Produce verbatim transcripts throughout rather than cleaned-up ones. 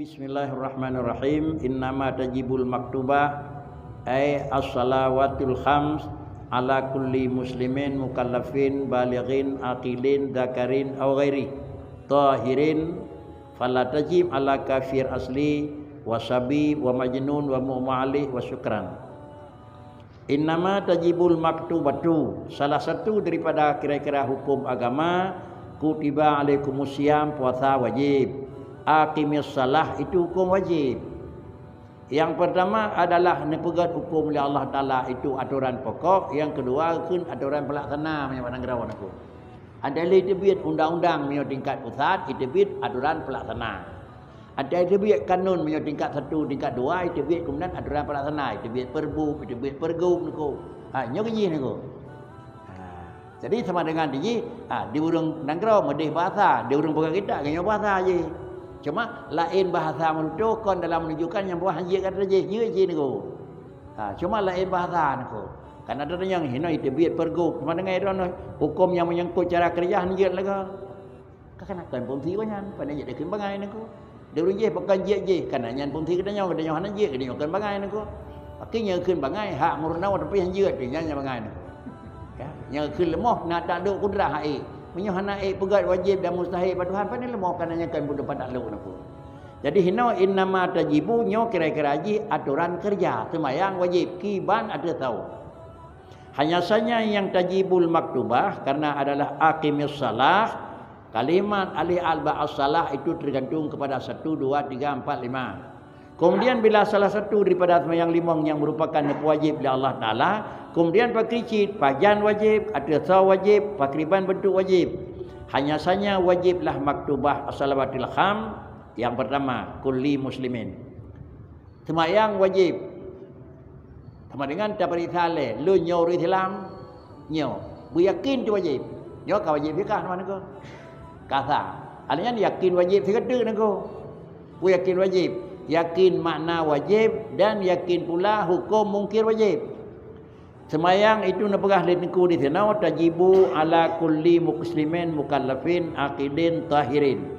Bismillahirrahmanirrahim. Innama tajibul maktubah, ay as-salawatul khams, ala kulli muslimin mukallafin balighin aqilin dzakarin aw ghairi tahirin, fala tajib ala kafir asli wa sabi wa majnun wa mughma alaih wa syukran. Innama tajibul maktubatu, salah satu daripada kira-kira hukum agama, kutiba alaikumus siyam, puasa wajib. Aqimis salah, itu hukum wajib. Yang pertama adalah neupeugét hukum lé Allah Taala, itu atoran pokok, yang kedua kheun atoran pelaksana meunyoe bak nanggroe nangku. Ada lé teubiet undang-undang meunyoe tingkat pusat, iteubiet atoran pelaksana. Ada teubiet kanun meunyoe tingkat satu, tingkat dua, iteubiet kemudian atoran pelaksana, iteubiet perbu, iteubiet pergub nangku. Ha, nyoe keujih nangku. Ha, jadi sama dengan di jih, ha, di ureuëng nanggroe meudeh bahasa, di ureuëng peugah kitab nyoe bahasa jih. Cuma laén bahasa meututoe kon dalam menunjukkan nyang buah hanjeuet kata jih, jeuet jih nangku. Ha, cuma laén bahasa nangku. Kan ada nyang hina iteubiet pergub, sama dengan droeneuh hukum nyang menyangkut cara kerja hanjeuet lagée. Ka kana kon fungsi gobnyan, pane jeuet dikheun bangai nangku. Di ureuëng jih pakon jeuet jih, kana nyan fungsi geutanyoe, geutanyoe hana jeuet, geutanyoe kon bangai nangku. Pakon nyang kheun bangai, hak meurunoe tapi hanjeuet, nyan nyang bangai nangku. Ya, nyang kheun leumoh na taklok kudrah hak ék. Meunyoe hana ék peugét wajéb dan mustahil bak Tuhan, pane leumoh kana nyan kon budoe pat taklok nangku. Jadi hinoe innama tajibu nyoe kira-kira jih atoran kerja, seumayang wajéb, kiban ateueh sawoe. Hanya saja yang tajibul maktubah karena adalah aqimis salah, kalimat alih al ba'as salah itu tergantung kepada satu, dua, tiga, empat, lima. Kemudian bila salah satu daripada sembahyang limong yang merupakan wajib oleh Allah Taala, kemudian pakri cit, pajan wajib, ateueh sawoe wajib, pakriban bentuk wajib. Hanya saja wajiblah maktubah as-salawatil kham, yang pertama, kulli muslimin. Seumayang wajéb. Sama dengan tapeuriksa lé, lôn nyoe ureuëng Islam? Nyoe. Beuyakin tu wajéb. Nyoe ka wajéb fikah teuma nangku. Ka sa. Hal nyan yakin wajéb sigoe teuk nangku. Beuyakin wajéb. Yakin makna wajéb dan yakin pula huköm mungkir wajéb. Seumayang itu neupeugah lé Teungku di sinoe, tajibu ala kulli muslimin mukallafin aqilin tahirin.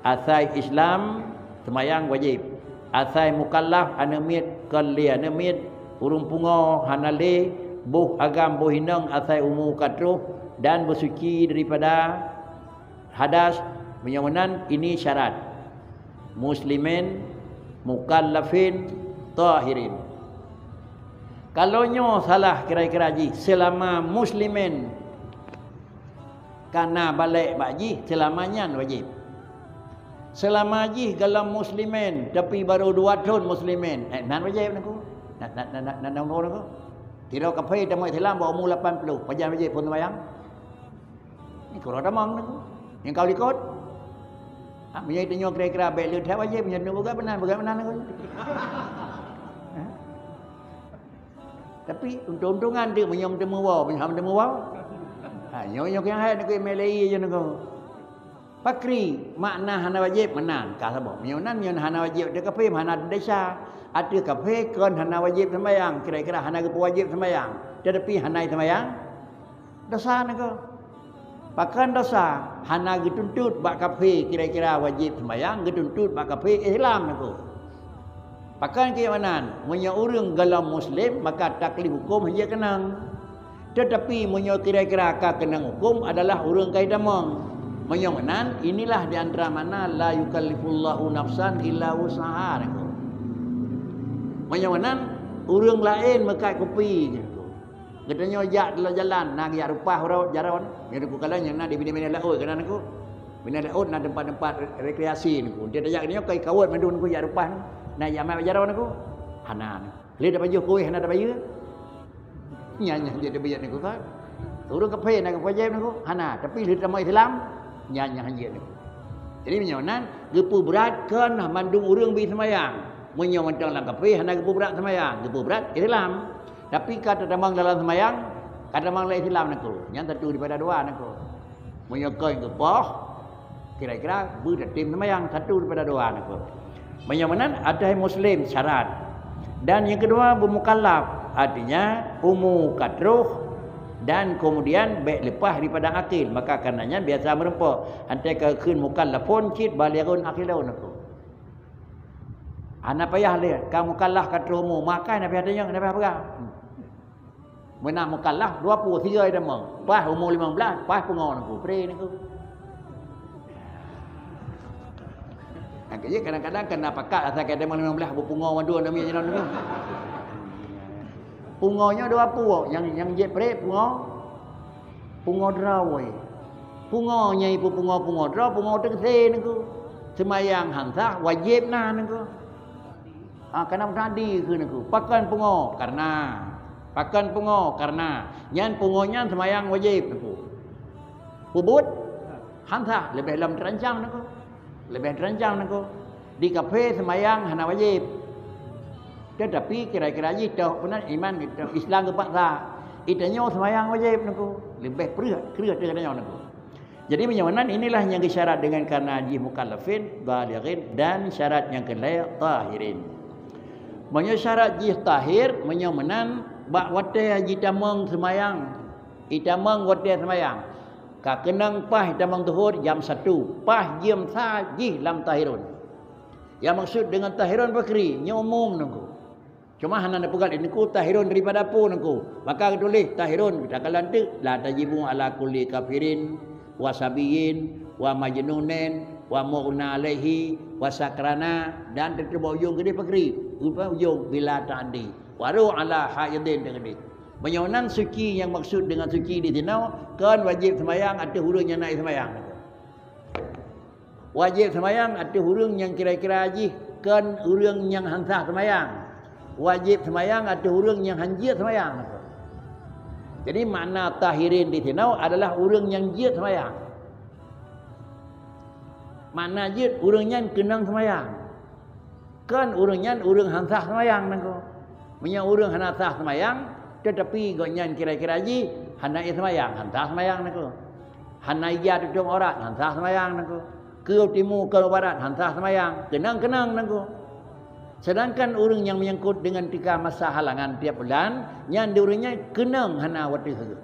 Asai Islam, seumayang wajéb. Asai mukallaf, aneuk miet, kon lé aneuk miet, ureuëng pungo, hana lé, boh agam, boh inong, asai umu ka troh, dan beusuci daripada hadas, meunyoe meunan, ini syarat. Muslimin, mukallafin, tahirin. Kalau nyoe salah kira-kira jih, seulama muslimin ka na balek bak jih, seulama nyan wajéb. Seulama jih golom muslimin, tapi barô dua thon muslimin, eh, nan wajéb nangku. Nan, nan, nan, nan, nan, nangku. Sidroe kaphé tamong Islam bak umu lapan ploh, pajan wajéb phon seumayang? Nyoe keudroe tamong nangku. Nyang ka likot. Ha, meunyoe tanyoe kira-kira bék le that wajéb, meunyoe tanyoe peugah meunan, peugah meunan nangku. Ha? Tapi untông-untông nyan teuk meunyoe meuteumé woe, meunyoe hana meuteumé woe. Ha, nyoe, nyoe nyang hai nangku M L A je nangku. Pakri makna hana wajéb meunan, ka saboh. Meunyoe nan, meunyoe hana wajéb ateueh kaphé, hana desya. Ateueh kaphé kon hana wajéb seumayang, kira-kira hana geupeuwajéb seumayang. Tetapi hana seumayang, Dosa nangku. Pakon dosa? Hana geutuntot bak kaphé kira-kira wajéb seumayang, geutuntot bak kaphé Islam nangku. Pakon keu meunan? Meunyoe ureuëng golom muslim, maka taklif huköm hana keunong. Tetapi meunyoe kira-kira ka keunong huköm adalah ureuëng ka itamong. Meunyoe meunan, inilah di antara makna la yukallifullahu nafsan illa wus'aha nangku. Meunyoe meunan, ureuëng laén meukat kupi nangku. Geutanyoe jak lam jalan, na geujak reupah uroe jaroe. Nyoe di Kukalan nyang na di binéh-binéh laôt keunan nangku. Binéh laôt na teumpat-teumpat re-, rekreasi nangku. Dia tajak nyoe kai kawot mandum nangku jak reupah nangku. Na jak mat bak jaroe nangku. Hana nangku. Lé tapajoh kueh hana tabayeue. Nyan, nyan jeuet tabiet nangku kan. Ureuëng kaphé na geupeuwajéb nangku. Hana, tapi lé tamong Islam, nyan, nyan hanjeuet nangku. Jadi meunyoe nan geupeubrat kon mandum ureuëng bi seumayang. Meunyoe mantong lam kaphé hana geupeubrat seumayang, geupeubrat Islam. Tapi ka tatamong dalam seumayang, ka tamong lam Islam nangku. Nyan satu daripada dua nangku. Meunyoe kon geupoh, kira-kira beutatem seumayang satu daripada dua nangku. Meunyoe meunan, ateueh muslim syarat. Dan yang kedua, beumukallaf, artinya umu ka troh dan kemudian bék leupah daripada akil. Maka kareuna nyan biasa meureumpok. Antai ka kheun mukallafun cit balighun aqilun nangku. Hana payah lé, ka mukallaf ka troh umu, maka hana payah tanyong, hana payah peugah. Meunan mukallaf, dua puluh tiga tamong. Paih umu limong blaih, paih pungo nangku, pre nangku. Nah, kadang-kadang kena pakat asai ka tamong limong blaih, bu pungo mandua nami jalan nangku. Pungo nyoe dua puluh, nyang, nyang jeuet pre pungo, pungo droe. Pungo nyang ipu pungo, pungo droe, pungo teuk se nangku. Seumayang han sah, wajéb na nangku. Ah, kana tadi keu nangku. Pakon pungo? Karena. Pakon pungo? Karena. Nyan pungo nyan seumayang wajéb nangku. Peubuet? Han sah, leubeh lom teurancam nangku. Leubeh teurancam nangku. Di kafe seumayang hana wajéb. Tetapi kira-kira jih toh peunan iman, Islam geupaksa. Itanyoe seumayang wajéb nangku. Leubeh preuh, kreuh teuh geutanyoe nangku. Jadi meunyoe meunan, inilah nyang geusyarat dengan karena jih mukallafin, balighin, dan syarat nyang keulhèe tahirin. Meunyoe syarat jih tahir, meunyoe meunan bak watèe jitamong seumayang, itamong watèe seumayang, ka keunong paih tamong zuhur jam satu, paih jeuem sa jih lam tahirun. Nyang maksud dengan tahirun pakri, nyoe umum nangku. Cuma hana neupeugah lé nangku tahirun daripada peue nangku. Maka geutuléh tahirun, takalon teuk, la tajibu ala kulli kafirin, wa sabiyyin, wa majnunin, wa mughna alaihi, wa sakrana, dan teutuboh ujong keudeh pakri. Rupa ujong bila ta'di. Waru ala haidin teukeudeh. Meunyoe nan suci nyang maksud dengan suci di sinoe, kon wajéb seumayang ateueh ureueng nyang na ie seumayang. Wajéb seumayang ateueh ureueng nyang kira-kira jih kon ureueng nyang han sah seumayang. Wajéb seumayang ateueh ureueng nyang han jeuet seumayang. Jadi makna tahirin di sinoe adalah ureueng nyang jeuet seumayang. Makna jeuet, ureueng nyan keunong seumayang. Kan ureueng nyan ureueng han sah seumayang nangku. Meunyoe ureueng hana sah seumayang, teutapi gobnyan kira-kira jih hana ie seumayang, han sah seumayang nangku. Hana ija tutong aurat, han sah seumayang nangku. Keu timu keu barat, han sah seumayang, keunong-keunong nangku. Sedangkan ureueng nyang menyangkut dengan tika masa halangan tiap bulan, nyan di ureueng nyan keunong hana watèe sagoe.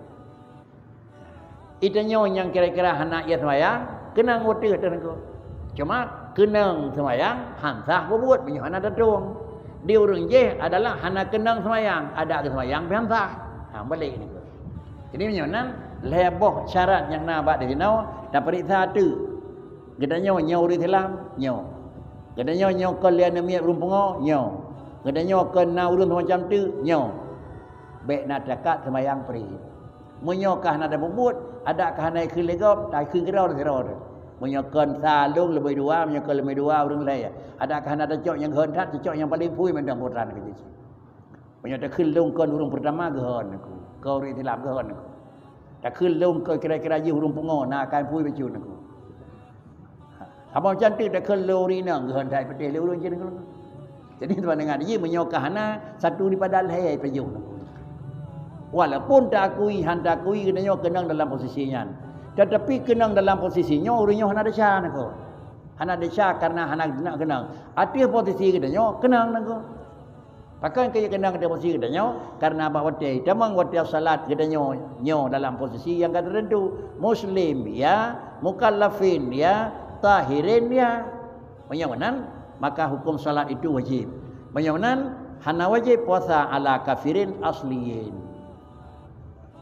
Itanyoe nyang kira-kira hana ie seumayang, keunong watèe teuh nangku. Cuma keunong seumayang han sah peubuet meunyoe hana tatong. Di ureueng jih adalah hana keunong seumayang, adak geuseumayang pih han sah. Ha, balek nangku. Jadi meunyoe nan lhèe boh syarat nyang na bak di sinoe, tapeuriksa teuk. Geutanyoe nyoe ureueng Islam, nyoe. Geutanyoe nyoe kon lé aneuk miet ureueng pungo, nyoe. Geutanyoe kon na ureueng semacam teuk, nyoe. Bèk na takat seumayang pre. Meunyoe ka hana tapeubuet, adak ka hana ikheun lé gob, takheun keudroe sidroe teuh. Meunyoe kon sa lôn leubeh dua, meunyoe kon leubeh dua ureueng lhèe, adak ka hana tacok nyang geuhon that, tacok nyang paleng phui mantong putran keu jih. Meunyoe takheun lôn kon ureueng peurtama geuhon nangku, kon ureueng Islam geuhon nangku. Takheun lôn kon kira-kira jih ureueng pungo, na akai phui bacut nangku. Saboh cantik takheun lôn ureueng inong geuhon that peutéh lé ureueng jih nangku. Jadi teuma deungon jih meunyoe ka hana satu daripada lhèe pajoh nangku. Walaupun taakui han taakui geutanyoe keunong dalam posisi nyan, tetapi keunong dalam posisi nyoe ureueng nyoe hana desya nangku. Hana desya karena hana geunak keunong. Ateueh posisi geutanyoe keunong nangku. Pakon keu keunong di posisi geutanyoe? Karena bak watèe tamong watèe salat geutanyoe nyoe dalam posisi nyang ka teuteuntu. Muslim, ya. Mukallafin, ya. Tahirin, ya. Meunyoe meunan, maka hukum salat itu wajib. Meunyoe meunan, hana wajib puasa ala kafirin asliyin.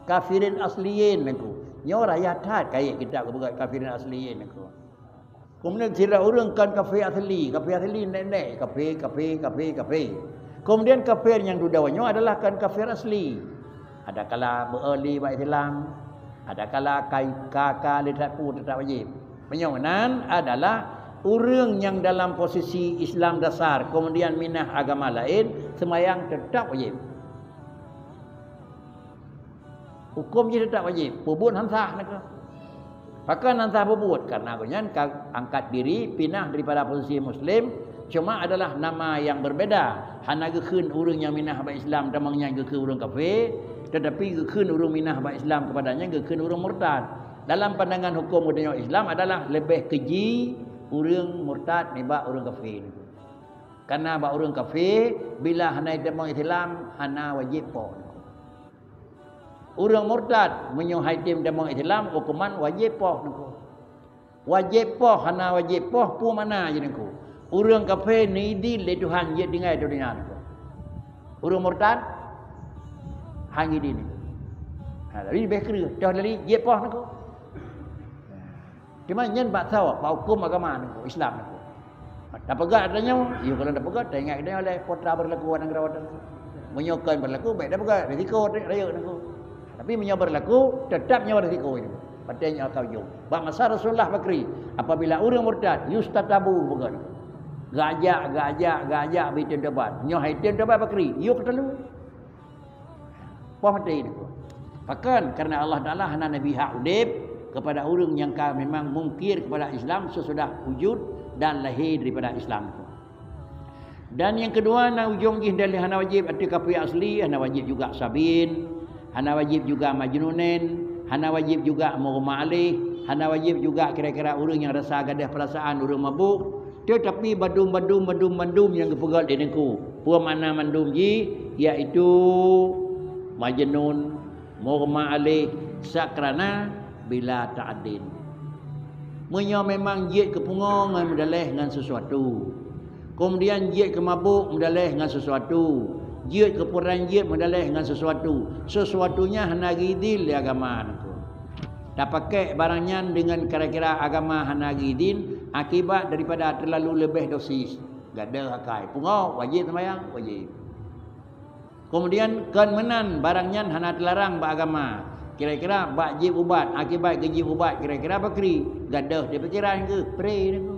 Kafirin asliyin nangku. Nyoe raya that kayèe kitab geupeugah kafirin asliyin nangku. Keumudian sidroe ureueng kon kafe asli, kafe asli nèk-nèk, kafe, kafe, kafe, kafe. Keumudian kafe nyang dudoe nyoe adalah kon kafe asli. Adakala beu-o lé bak Islam, adakala kai ka, ka lé that peue teutap wajéb. Meunyoe meunan adalah ureueng nyang dalam posisi Islam dasar, keumudian minah agama laén, seumayang teutap wajéb. Huköm jih teutap wajéb, peubuet han sah nangkeuh. Pakon han sah peubuet? Karena gobnyan ka angkat diri, pinah daripada posisi muslim, cuma adalah nama yang berbeda. Hana geukheun ureuëng nyang minah bak Islam tamong nyan geukheun ureuëng kafé, tetapi geukheun ureuëng minah bak Islam keupada nyan geukheun ureuëng murtad. Dalam pandangan huköm geutanyoe Islam adalah leubeh keuji ureuëng murtad nibak ureuëng kafé. Karena bak ureuëng kafé, bila hana jitamong Islam, hana wajéb poh. Ureuëng murtad, meunyoe han jitem tamong Islam, huköman wajéb poh nangkeuh. Wajéb poh, hana wajéb poh, peue makna jih nangkeuh? Ureuëng kafé neuidin lé Tuhan jeuet tinggai di donya niko. Ureuëng murtad hana idin. Ha, tapi leubeh kreueh, toh lali jeuet poh niko. Cuma nyan bak sawa, bak huköm agama niko, Islam niko. Tapeugah tanyoe, iya kalau tapeugah, taingat tanyoe lé peue teuma beurlaku nanggroe tanyoe. Meunyoe kon beurlaku, bék tapeugah, risiko rayeuk niko. Tapi meunyoe beurlaku, teutap nyoe risiko niko. Patéh nyoe ka ujong. Bak masa Rasulullah pakri, apabila ureuëng murtad, yustatabu bukan. Gajak, gajak, gajak, beutem tobat. Nyoe hai tem tobat pakri, yuk teulu. Poh maté niko. Pakon, karena Allah Taala hana neubi hak udeb kepada ureuëng nyang ka memang mungkir kepada Islam sesudah wujud dan lahir daripada Islam. Dan nyang keudua, na ujong jih dalil hana wajéb ateueh kafé asli, hana wajéb juga sabin, hana wajéb juga majnunin, hana wajéb juga mughma alaih, hana wajéb juga kira-kira ureuëng nyang rasa gadoh peurasaan, ureuëng mabuk. Teutapi bandum-bandum, bandum-bandum nyang geupeugah lé Teungku, peue makna mandum jih, yaitu majnun, mughma alaih, sakrana, bila ta'din. Meunyoe memang jeuet keu pungo ngon meudaleh ngon sesuatu, kemudian jeuet keu mabuk meudaleh ngon sesuatu, jeuet keu peurang jeuet meudaleh ngon sesuatu, sesuatu nyan hana geuidin lé agama niko. Tapakék barang nyan deungon kira-kira agama hana geuidin akibat daripada terlalu leubeh dosis. Gadoh akai. Pungo wajéb seumayang, wajéb. Kemudian kon meunan barang nyan hana teularang bak agama. Kira-kira bak jieb ubat, akibat geujieb ubat kira-kira pakri, gadoh di pikiran keuh, pre niko.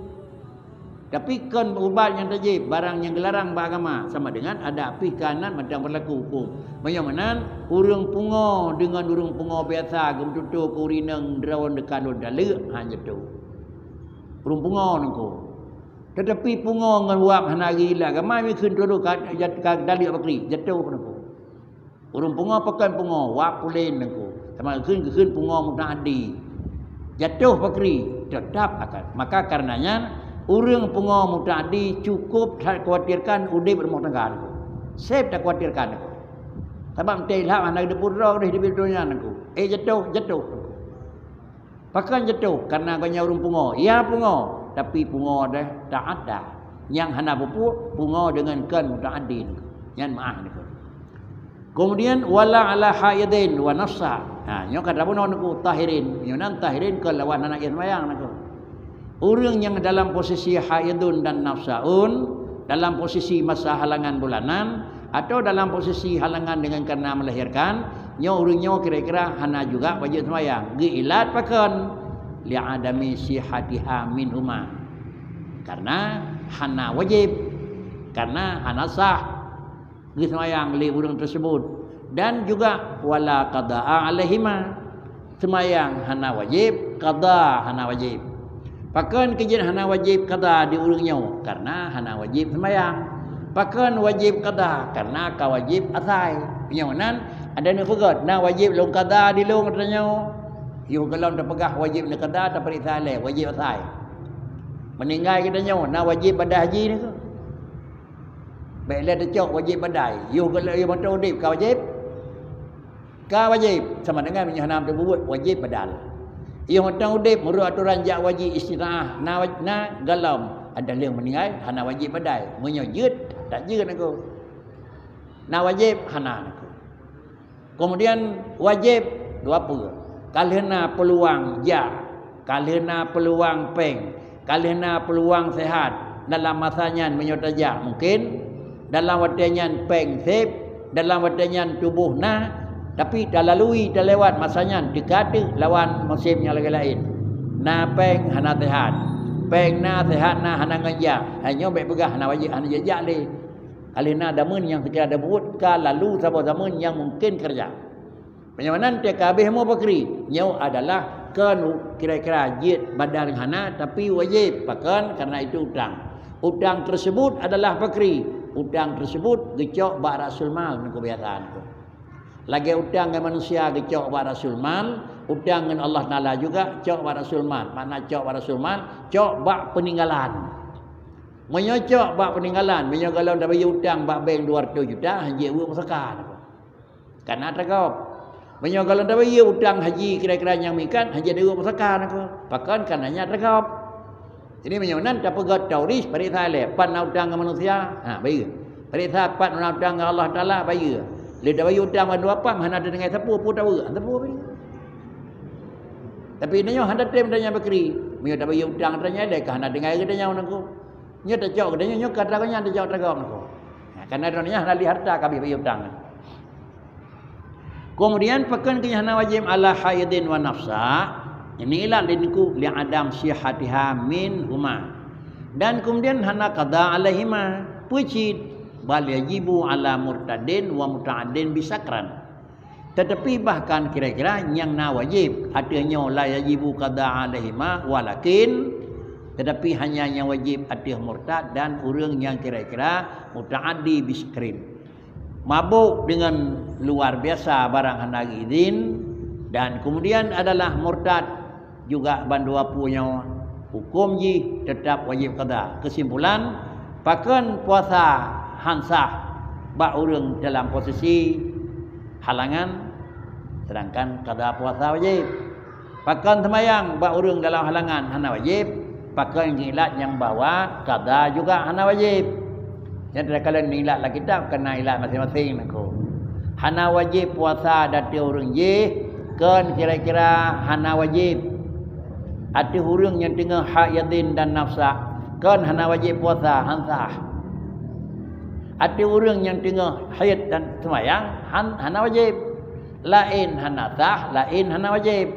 Tapi kon ubat nyang tajieb, barang nyang geularang bak agama, sama dengan ada pih keunan mantong berlaku hukum. Meunyoe meunan, ureuëng pungo deungon ureuëng pungo biasa geumeututoe keu urineueng droe deukalon daleuek, ha, jatuh. Ureuëng pungo niko. Teutapi pungo ngon wab hana gila, agama mi kheun tudoh ka, ka daleuek pakri, jatuh niko. Ureuëng pungo pakon pungo, wab pulen niko. Sama kheun, kheun pungo mutaaddi. Jatuh pakri, teutap akan. Maka karenanya, ureuëng pungo mutaaddi cukup takhawatirkan udeb rumoh tangga niko. Seb takhawatirkan niko. Sabab teuh ilham hana geupeutroh deh di donya niko. Eh, jatuh, jatuh. Pakon jatuh? Karena gobnyan ureuëng pungo. Ya pungo, tapi pungo deh ta'adda. Nyang hana pupuk, pungo deungon kon mutaaddi niko. Nyan meuah niko. Kemudian, wala ala haidin wa nafsa. Ha, nyoe ka tabunoe niko tahirin. Nyoe nan tahirin kon lawan hana seumayang niko. Ureuëng nyang dalam posisi haidun dan nafsaun, dalam posisi masa halangan bulanan, atau dalam posisi halangan dengan karena melahirkan, nyoe ureuëng nyoe kira-kira hana juga wajéb seumayang. Geuilat pakon? Li adami sihatiha minhuma. Karena hana wajéb, karena hana sah geuseumayang lé ureuëng tersebut, dan juga wala qada'a alaihima, seumayang hana wajéb, qada hana wajéb. Pakon keu jeuet hana wajéb qada di ureuëng nyoe? Karena hana wajéb seumayang. Pakon wajéb qada? Karena ka wajéb asai. Nyoe nan ada neupeugét, na wajéb lôn qada di lôn geutanyoe. Yoh gohlom tapeugah wajéb neuqada, tapeuriksa lé wajéb asai. Meuninggai geutanyoe, na wajéb badal haji niko. Bék lé teucok wajéb badal. Yoh gohlom, yoh mantong udeb ka wajéb? Ka wajéb, sama dengan meunyoe hana teubuet wajéb badal. Yoh mantong udeb meurok atoran jak haji istitaah, na waj-, na gohlom, ada lheueh meuninggai hana wajéb badal. Meunyoe jeuet, tak jeuet niko. Na wajéb, hana niko. Kemudian wajéb dua peue? Ka lheueh na peuluang jak, ka lheueh na peuluang péng, ka lheueh na peuluang sehat, dalam masa nyan meunyoe tajak mungkin, dalam watée nyan péng seb, dalam watée nyan tuboh na, tapi talalui talewat masa nyan teuka teuk lawan musém nyang lagée laén. Na péng hana sehat, péng na sehat na hana ngon jak, hai nyoe bék peugah hana wajéb, hana jak-jak lé. Ka lheueh na dameun nyang seukeura dabuet ka lalu saboh dameun nyang mungken keureuja. Meunyoe nan teuka habéh mo pakri, nyoe adalah kon kira-kira jeuet badal hana, tapi wajéb. Pakon? Karena itu utang. Utang tersebut adalah pakri. Utang tersebut geucok bak rasul mal niko biasa niko. Lagée utang ngon manusia geucok bak rasul mal, utang ngon Allah Taala juga cok bak rasul mal. Makna cok bak rasul mal, cok bak peninggalan. Meunyoe cok bak peninggalan, meunyoe gohlom tabayeue utang bak bank dua ratus juta, hana jeuet weuek pusaka niko. Kana teugop. Meunyoe gohlom tabayeue utang haji kira-kira nyang meuikat, hana jeuet weuek pusaka niko. Pakon? Kana nyan teugop. Jadi meunyoe nan tapeugah tauris, pareksa lé, pat na utang ngon manusia, ha, bayeue. Pareksa pat na utang ngon Allah Taala, bayeue. Lé tabayeue utang bandua pam, hana tadeungai sapeue, peue tabayeue, sapeue bayeue. Tapi nyoe hana tem tanyoe bakri. Meunyoe tabayeue utang tanyoe lé, ka hana deungai geutanyoe nangko. Nyoe tacok geutanyoe, nyoe ka tagoe nyan tacok tagoe nangko. Ha, karena droeneuh hana lé harta, ka habéh bayeue utang. Keumudian, pakon keuh hana wajéb ala haidin wa nafsa, ini ilat lin ku li adam sihatiha min huma. Dan keumudian hana qada alaihima, peue cit, bal yajibu ala murtadin wa muta'addin bisakran. Tetapi bahkan kira-kira nyang na wajéb, ateueh nyoe la yajibu qada alaihima, walakin, tetapi hanya nyang wajéb ateueh murtad dan ureuëng nyang kira-kira muta'addi bisakrin. Mabök dengan luar biasa barang hana izin, dan kemudian adalah murtad juga bandua peue nyoe, huköm jih tetap wajéb qada. Kesimpulan, pakon puasa han sah bak ureuëng dalam posisi halangan, sedangkan qada puasa wajéb. Pakon seumayang bak ureuëng dalam halangan hana wajéb, pakon ngilat nyang bahwa qada juga hana wajéb. Nyang teuka lôn ilat lam kitab, kana ilat maséng-maséng nangko. Hana wajéb puasa ateueh ureuëng jih, kon kira-kira hana wajéb. Ateueh ureuëng nyang teungoh haidin dan nafsa, kon hana wajéb puasa, han sah. Ateueh ureuëng nyang teungoh haid dan seumayang, han, hana wajéb. Laén hana sah, laén hana wajéb.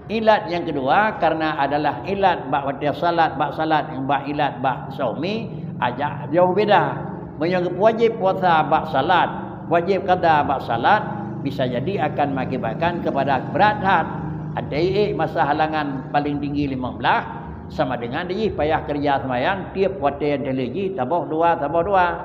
Ilat nyang keudua, karena adalah ilat bak watée salat, bak salat, bak ilat bak suami, ajak jauh beda. Meunyoe geupeuwajéb puasa bak salat, wajéb qada bak salat, bisa jadi akan mengakibatkan kepada berat that. Ada iék masa halangan paling tinggi limong blaih, sama dengan jih payah keureuja seumayang tieb watée nyang teuh lé jih saboh dua, saboh dua.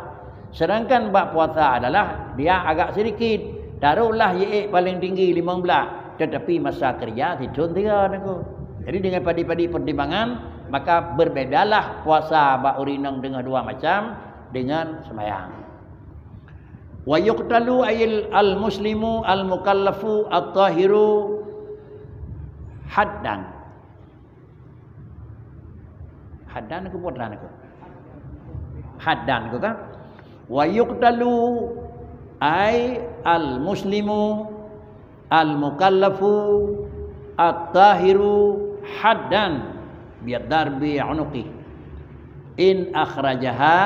Sedangkan bak puasa adalah dia agak sedikit, taruhlah iék paling tinggi limong blaih, tetapi masa keureuja sithon tiga nangko. Jadi dengan padi-padi pertimbangan, maka berbedalah puasa bak ureuëng inong deungon dua macam dengan sembahyang. Wa yuqtalu ayil al-muslimu al-mukallafu at-tahiru haddan. Haddan ku putra ku. Haddan ku kan? Wa yuqtalu ay al-muslimu al-mukallafu at-tahiru haddan bidarbi unuqi. In akhrajaha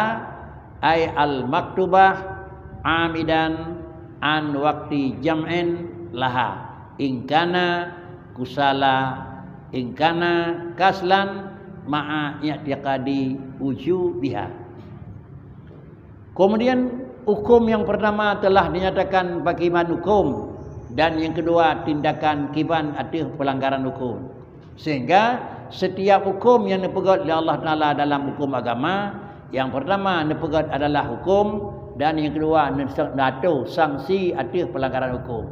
ay al-maktubah amidan an waqti jam'in laha. In kana kusala, in kana kaslan ma'a i'tiqadi wujubiha. Kemudian, hukum yang pertama telah dinyatakan pakiban hukum, dan yang kedua, tindakan kiban ateueh pelanggaran hukum. Sehingga, setiap hukum yang dipeugét oleh Allah Taala dalam hukum agama, yang pertama dipeugét adalah hukum, dan yang kedua, neuatô sanksi ateueh pelanggaran hukum.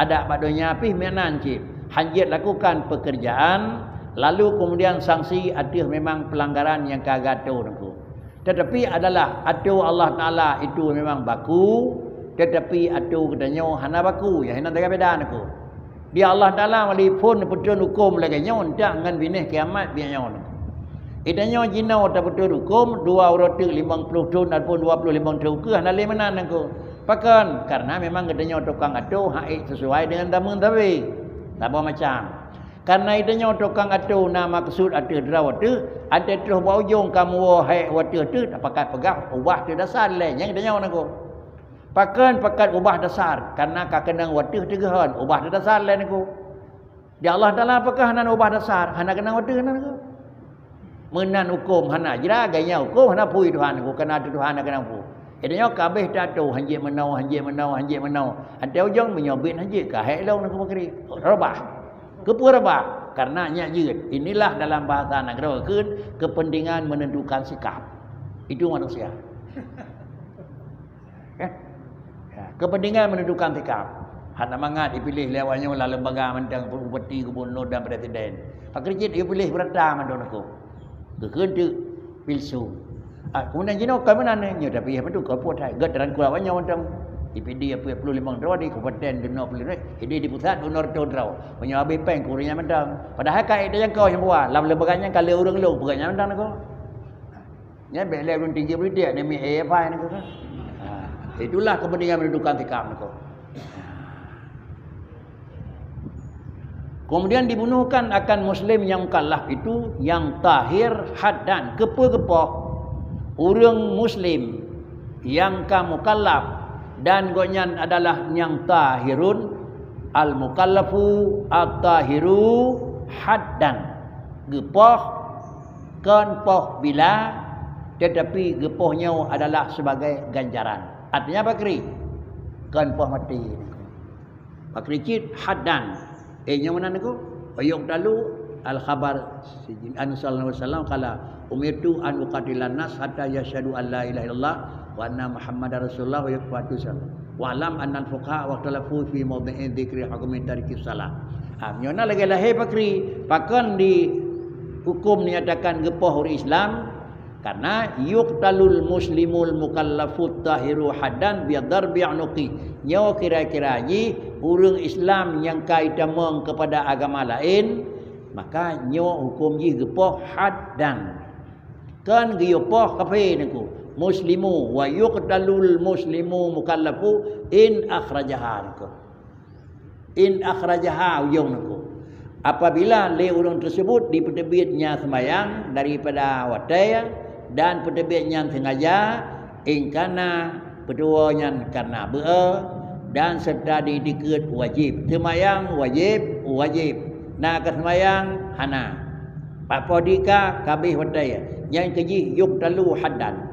Adak bak donya pih meunan cit, hanjeuet lakukan pekerjaan, lalu kemudian sanksi ateueh memang pelanggaran nyang ka geuatô nangko. Tetapi adalah atô Allah Taala itu memang baku, tetapi atô geutanyoe hana baku, nyang hana teuka beda nangko. Di Allah Taala malipun peutrön huköm lagée nyoe, ntak ngon binéh kiamat binéh nyoe. Geutanyoe jinoe tapeutron huköm dua uroe teuk limong ploh thon ataupun dua ploh limong thon keuh hana lé meunan nangko. Pakon? Karena memang geutanyoe tukang atô hak ék sesuai dengan zaman sabe. Saboh macam. Karena geutanyoe tukang atô na maksud ateueh droe teuh, até troh bak ujong ka muwoe hék wateuh teuh, tapakat peugah ubah teuh dasar lé nyang geutanyoe nangko. Pakon pakat ubah dasar? Karena ka keunong wateuh teugeuhon ubah teuh dasar lé nangko. Di Allah Taala pakon hana ubah dasar, hana keunong wateuh nangko. Meunan huköm hana jra, gaya huköm hana pui Tuhan, ku kana tu Tuhan hana keunong pu. Geutanyoe ka abéh taatô hanjeuet meunoe, hanjeuet meunoe, hanjeuet meunoe. Até ujong meunyoe bit hanjeuet ka hék lông nangko bakri. Reubah. Keupeue reubah? Karena nyak jeuet. Inilah dalam bahasa nanggroe kheun kepentingan menentukan sikap. Itu manusia. Eh? Ya, kepentingan menentukan sikap. Hana mangat dipiléh lé awak nyoe lam lembaga mantong, bupati, gubernur dan presiden. Pakri cit dipiléh beurata mantong nangko. Geukheun teuk pilsu. Ah, kemudian jinoe ka meunan nyoe, tapi ya betul ka puas hai. Gét rangkul awak nyoe mantong. Di Pidie peuet ploh limong droe, di kabupaten dua ploh lima, di pusat dua ratus droe. Meunyoe habéh péng, kureueng nyan mantong. Padahai ka ék tajangkau nyang buah, lam lembaga nyan ka lheueh ureueng lôn, peugah nyan mantong niko. Nyan bèk lé ureueng tinggi politik, nyan mi A F I niko kan. Ha, itulah kepentingan menentukan sikap niko. Kemudian dibunuhkan akan muslim nyang mukallaf itu nyang tahir haddan. Keupeue geupoh? Ureueng muslim nyang ka mukallaf dan gobnyan adalah nyang tahirun, al-mukallafu at-tahiru haddan. Geupoh kon poh bila, tetapi geupoh nyoe adalah sebagai ganjaran. Artinya pakri? Kon poh maté. Pakri cit haddan. Eh, nyoe meunan niko? Wa yuqtalu al-khabar. Anu sallallahu alaihi wasallam qala, "Umirtu an uqatilan nas hatta yashhadu an la ilaha illallah wa anna Muhammadar Rasulullah wa yuqimus shalah. Wa alam annal fuqaha wa ikhtalafu fi mawdi'i dzikri hukmi tarikis shalah." Ha, nyoe na lagèe lahé pakri. Pakon di hukum dinyatakan geupoh ureueng Islam? Karena yuqtalul muslimul mukallafut tahiru haddan bi darbi unuqi. Nyoe kira-kira jih ureueng Islam nyang ka itamong kepada agama laén, maka nyoe hukum jih geupoh haddan. Kon geuyue poh kafé niko, muslimu, wa yuqtalul muslimu mukallafu in akhrajaha niko. In akhrajaha ujong niko. Apabila lé ureueng tersebut dipeuteubiet nya seumayang daripada watée dan peuteubiet nyan sengaja, in kana peutuwoe nyan karna beu-e dan serta diiktikeuet wajéb. Seumayang wajéb, wajéb. Na ka seumayang? Hana. Pat poh di ka, ka abéh watée. Nyan keu jih yuqtalu haddan.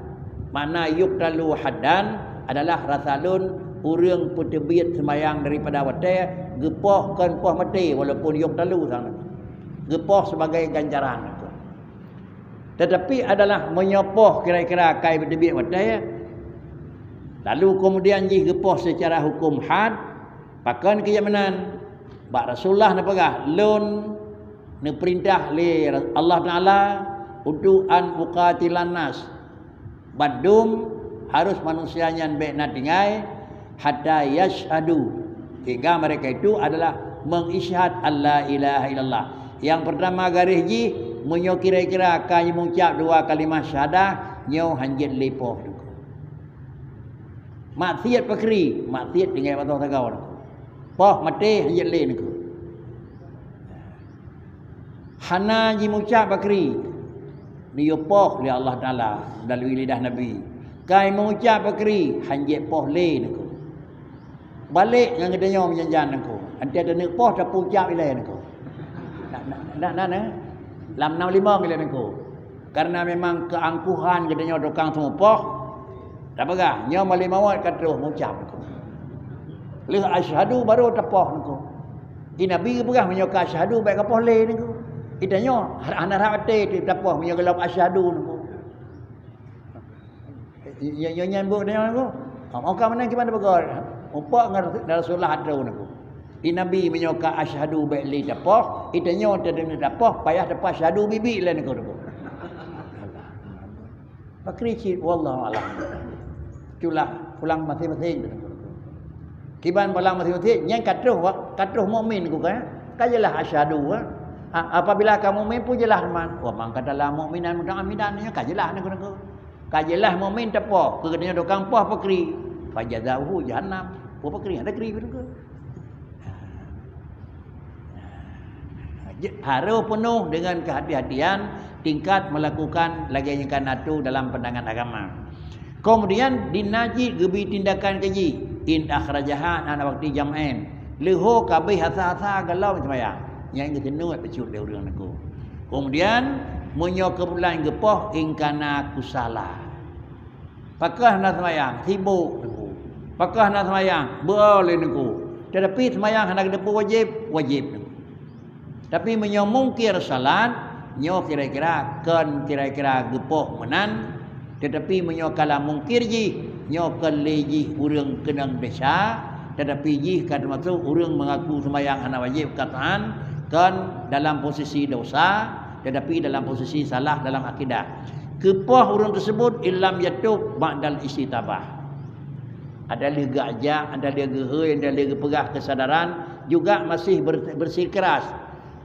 Makna yuqtalu haddan adalah rasa lôn ureueng peuteubiet seumayang daripada watée geupoh kon poh maté walaupun yuqtalu sana. Geupoh sebagai ganjaran. Tetapi adalah meunyoe poh kira-kira ka ipeuteubiet watée, lalu kemudian jih geupoh secara hukum had, pakon keu jih meunan? Bak Rasulullah neupeugah, lôn neupeurintah lé Allah Taala untuk an uqatilan nas. Bandum harus manusia nyan bék na tinggai hatta yashhadu, sehingga mereka itu adalah mengisyhad alla ilaha illallah. Yang pertama garéh jih, meunyoe kira-kira ka jimucab dua kalimah syahadah, nyoe hanjeuet lé poh. Maksiat pakri, maksiat tinggai bak sagoe. Poh maté hanjeuet lé niko. Hana jimucab pakri, neuyue poh lé Allah Taala melalui lidah Nabi. Kai meucab pakri, hanjeuet poh lé niko. Balek ngon geutanyoe meujanjan niko. Anté taneuk poh tapeucab ilée niko. Nak, nak, nak, nak, nak. Lam nam limong ilée niko. Karena memang keangkuhan geutanyoe tukang seumupoh, tapeugah, nyoe malék mawöt ka troh meucab niko. Lheueh asyhadu baru tapoh niko. Di Nabi geupeugah, meunyoe ka asyhadu, bék ka poh lé niko. Di tanyoe, hana rhot até tapoh meunyoe gohlom asyhadu niko. Nyoe, nyoe, nyoe buet tanyoe niko. Ha, maka meunan kiban tapeugah, muphom ngon Rasulullah atoe niko. Di Nabi meunyoe ka asyhadu bék lé tapoh, di tanyoe tadeungoe tapoh, payah tapoh asyhadu bibi lé niko, niko. Pakri cit, wallahu a'lam. Itulah pulang masing-masing. Kiban pulang masing-masing, nyan ka troh wa-, ka troh mukmin niko kan? Ka jeulaih asyhadu, kan? A-, apabila ka mukmin pun jeulaih teuma. Wa man qatala mu'minan muta'ammidan, nyan ka jeulaih niko, niko. Ka jeulaih mukmin tapoh, keu geutanyoe tukang poh pakri. Fa jazaohu jahannam. Poh pakri, ada kri niko. Harôh peunoh deungon kehati-hatian tingkat meulakukan lagée nyang ka na tueng dalam pandangan agama. Keumudian, di na cit geubi tindakan keu jih, in akhrajaha, na, na waktu jam'en. Leuho ka abéh asa-asa gohlom seumayang. Nyan geuseunuet bacut lé ureuëng niko. Keumudian, meunyoe keubetulan geupoh, in kana kusala. Pakon hana seumayang, sibok niko. Pakon hana seumayang, beu-o lé niko. Tetapi seumayang hana geuteupeue wajéb, wajéb niko. Tapi meunyoe mungkir salat, nyoe kira-kira kon kira-kira geupoh meunan, tetapi meunyoe ka lam mungkir jih, nyoe kon lé jih ureuëng keunong desya, tetapi jih ka teumasok ureuëng meungaku seumayang hana wajéb qat'an, kon dalam posisi dosa, tetapi dalam posisi salah dalam akidah. Keupoh ureuëng tersebut illam yatub ba'dal istitabah. Ada lheueh geujak, ada lheueh geuhôi, ada lheueh geupeugah keusadaran, juga masih ber-, bersikeras.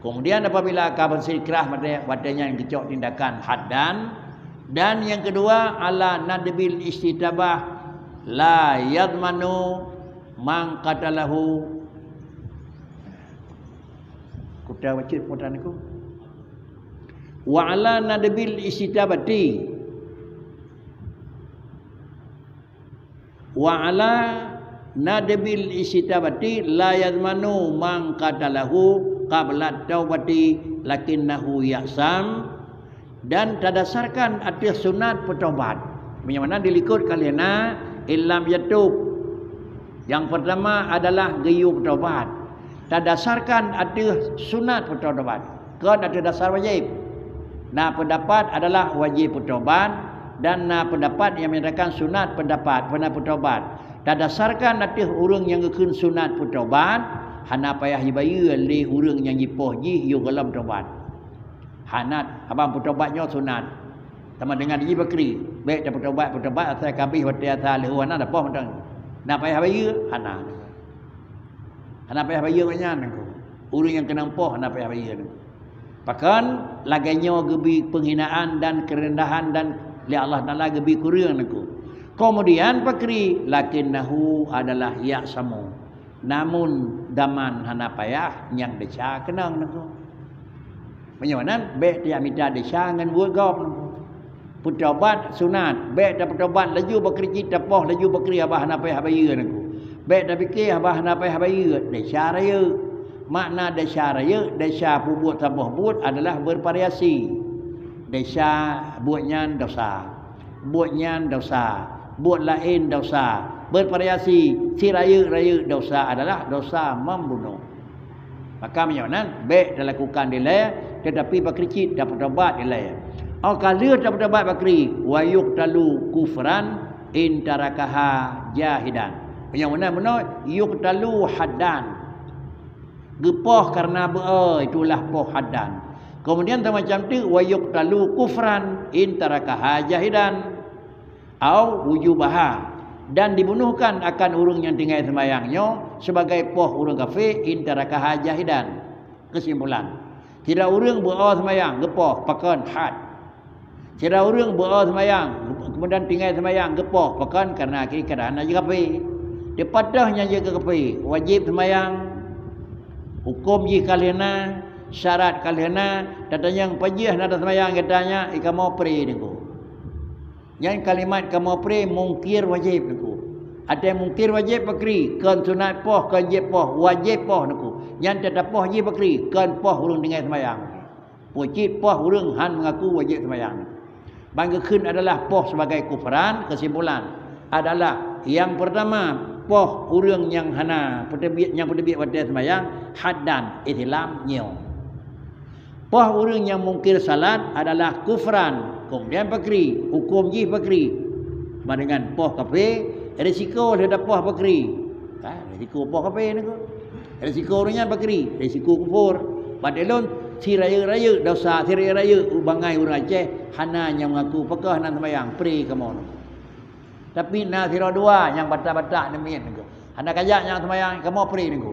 Kemudian apabila ka bersikeras, watée, watée nyan geucok tindakan haddan. Dan yang kedua, ala nadbil istitabah la yadmanu man qatalahu. Kuta bacut putan aku. Wa ala nadbil istitabati. Wa ala nadbil istitabati la yadmanu man qatalahu qabla taubati lakinnahu ya'sam. Dan tadasarkan ateueh sunat peutobat. Meunyoe meunan dilikot ka lheueh na, illam yatub. Yang pertama adalah geuyue peutobat. Tadasarkan ateueh sunat peutobat. Kon ateueh dasar wajéb. Na peundapat adalah wajéb peutobat dan na peundapat yang menyatakan sunat peundapat, peuna peutobat. Tadasarkan ateueh ureuëng nyang geukheun sunat peutobat, hana payah jibayeue lé ureuëng nyang jipoh jih yôh gohlom tobat. Hanat, abang peutobat nyoe sunat. Sama dengan jih bakri. Bék tapeutobat, peutobat asai kabéh watée asa leuhô hana tapoh mantong. Na payah bayeue? Hana. Hana payah bayeue ngon nyan nangku. Ureuëng nyang keunong poh hana payah bayeue nangku. Pakon lagée nyoe geubi penghinaan dan kerendahan dan lé Allah Taala geubi kureueng nangku. Kemudian pakri, lakinnahu adalah ya'samu. Namun daman hana payah nyang desya keunong nangku. Meunyoe nan bék tiyak mita desya ngon buet gob nangku. Peutobat sunat, bék tapeutobat laju bakri cit tapoh laju bakri haba hana payah bayeue nangku. Bék tapike haba hana payah bayeue, desya rayeuk. Makna desya rayeuk, desya peubuet saboh buet adalah bervariasi. Desya buet nyan dosa. Buet nyan dosa, buet laén dosa, bervariasi, sirayeuk-rayeuk dosa adalah dosa membunuh. Maka meunyoe nan bék talakukan dilée, tetapi bakri cit tapeutobat dilée. Óh ka lheueh tapeutobat bakri, wa yuqtalu kufran in tarakaha jahidan. Meunyoe meunan bunoe yuqtalu haddan. Geupoh karena beu-e, itulah poh haddan. Kemudian tamacam teuk wa yuqtalu kufran in tarakaha jahidan au wujubaha, dan dibunuhkan akan ureuëng nyang tinggai seumayang nyoe sebagai poh ureuëng kafé in tarakaha jahidan. Kesimpulan, sidroe ureuëng beu-e seumayang geupoh pakon had. Sidroe ureuëng beu-e seumayang, keumudian tinggai seumayang geupoh pakon karena keadaan na jeuet kafé. Teupatah nyang jeuet kafé, wajéb seumayang, huköm jih ka lheueh na, syarat ka lheueh na, tatanyong pajoh na taseumayang geutanyoe, i kamoe pré nangku. Nyan kalimat kamoe pré mungkir wajéb nangku. Até mungkir wajéb bakri, kon sunat poh, kon jeuet poh, wajéb poh nangku. Nyan tatapoh jih bakri, kon poh ureuëng tinggai seumayang. Peue cit poh ureuëng han meungaku wajéb seumayang. Ban geukheun adalah poh sebagai kufran, kesimpulan adalah yang pertama, poh ureuëng nyang hana peuteubiet, nyang peuteubiet watée seumayang, haddan Islam nyoe. Poh ureuëng nyang mungkir salat adalah kufran, kemudian pakri, huköm jih pakri. Sama dengan poh kafé, risiko lheueh tapoh pakri. Ha, risiko poh kafé nangku. Risiko ureuëng nyan pakri, risiko kufur. Bak lôn, sirayeuk-rayeuk dosa, sirayeuk-rayeuk bangai ureuëng Aceh hana nyang mengaku, pakon hana seumayang, pré kamoe nangku. Tapi na sidroe dua nyang batat-batat neumiyet nangku. Hana kajak nyang seumayang, kamoe pré nangku.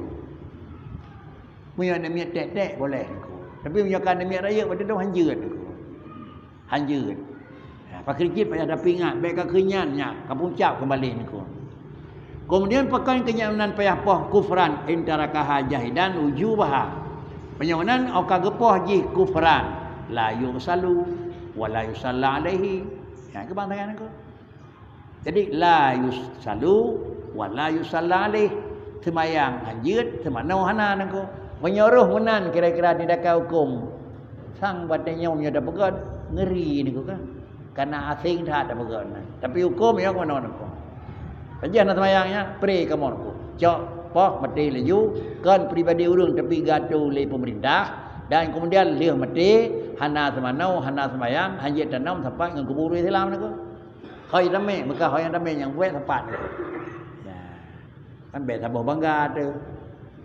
Meunyoe neumiyet tek-tek boleh nangku. Tapi meunyoe ka neumiyet rayeuk, bak lôn hanjeuet nangku. Hanjeuet. Ha, pakri cit payah tapeuingat, bék ka keu nyan nyan, ka puncak keumbali nangku. Keumudian pakon keu nyan nan payah poh kufran in tarakaha jahidan wujubaha. Meunyoe nan óh ka geupoh jih kufran, la yughsalu wa la yusalla alaihi. Nyan keu bang tangan nangku. Jadi la yughsalu wa la yusalla alaih. Seumayang hanjeuet, seumanoe hana nangku. Meunyoe roh meunan kira-kira tindakan huköm. Sang batée nyoe meunyoe tapeugét, ngeri nangku kan. Karena asing that tapeugét nyan. Tapi huköm nyoe meunoe nangku. Saja na seumayang nyan, pré kamoe nangku. Cok poh maté laju, kon pribadi ureuëng tapi geuatô lé peumeurintah, dan keumudian lheueh maté, hana seumanoe, hana seumayang, hanjeuet tanom sapat ngon kubu ureuëng Islam nangku. Hôi ramé, meuka hôi nyang ramé nyang buet sapat nangku. Ya. Kan bék saboh bangga teuh.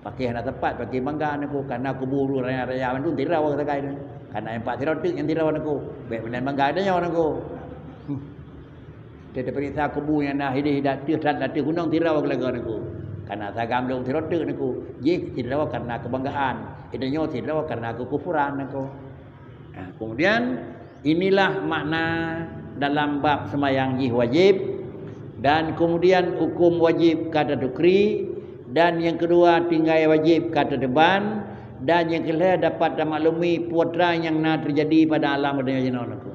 Paké hana sapat, paké bangga nangku. Karena kubu ureuëng raya-raya mandum tirau sagai nyan. Karena nyang pat sidroe teuk nyang tirau nangku. Bék meunan bangga tanyoe nangku. Hmm. Teupeuriksa kubu nyang na hideh, dak teuh that, dak teuh gunong sidroe keulaga nangku. Karena sagam lôn sidroe teuk nangku. Jih sidroe karena keubanggaan. Geutanyoe sidroe karena keukufuran nangku. Nah, kemudian inilah makna dalam bab seumayang jih wajéb, dan kemudian huköm wajéb ka tatukri, dan nyang keudua tinggai wajéb ka tateuban, dan nyang keulhèe dapat tamaklumi peue treuk nyang na teujadi pada alam geutanyoe jinoe nangku.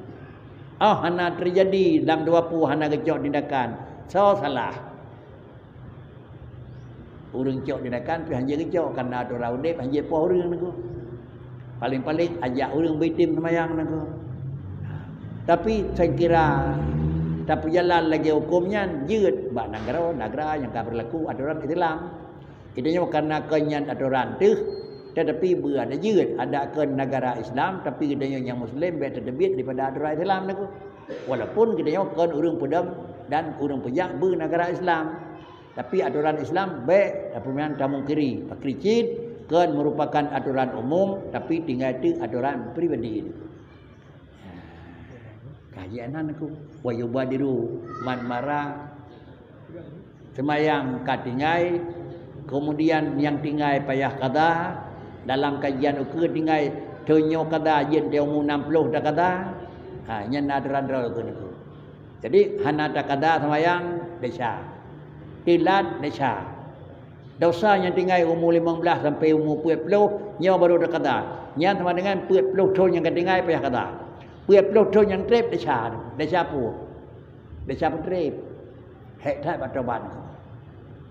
Oh, hana teujadi lam dua pue hana geucok tindakan. Soe salah? Ureuëng cok tindakan pih hanjeuet geucok, karena atoran udeb hanjeuet poh ureuëng nangku. Paling-paling ajak ureuëng beuitem seumayang nangku. Tapi saya kira tapeujalan lagée huköm nyan jeuet bak nanggroe, nagara nyang ka beurlaku atoran Islam. Geutanyoe karena kon nyan atoran teuh, tetapi beu ada jeuet, ada kon nagara Islam, tapi geutanyoe nyang Muslim bék teuteubiet daripada atoran Islam nangku. Walaupun geutanyoe kon ureuëng peudong dan ureuëng peujak beu nagara Islam, tapi atoran Islam bék tapeumian tamungkiri. Pakri cit kon merupakan atoran umum, tapi tinggai teuk atoran pribadi nangku. Kajian nan aku. Wa yubadiru man mara. Seumayang ka tinggai, kemudian nyang tinggai payah kada. Dalam kajian ukeue tinggai, thon nyoe kada, jeuet di umu enam puluh dah kada. Ha, nyan na atoran droe ukeue nangku. Jadi hana takada seumayang desya. Teulat desya. Dosa nyang tinggai umu limong blaih sampai umu peuet ploh, nyoe baru takada. Nyan sama dengan peuet ploh thon nyang ka tinggai payah kada. Peuet ploh thon nyang treb desya, desya peue? Desya peutreb. Hék that bak tobat.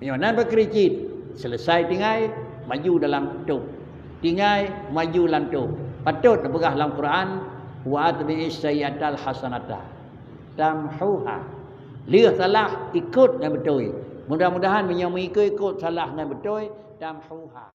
Nyoe nan pakri cit, selesai tinggai, maju dalam tôb. Tinggai, maju lam tôb. Patôt neupeugah lam Quran, "Wa atbi'is sayyi'atal hasanata tamhuha." Lheueh salah, ikot ngon beutôi. Mudah-mudahan meunyoe meuikot-ikot salah ngon beutôi, tamhuha.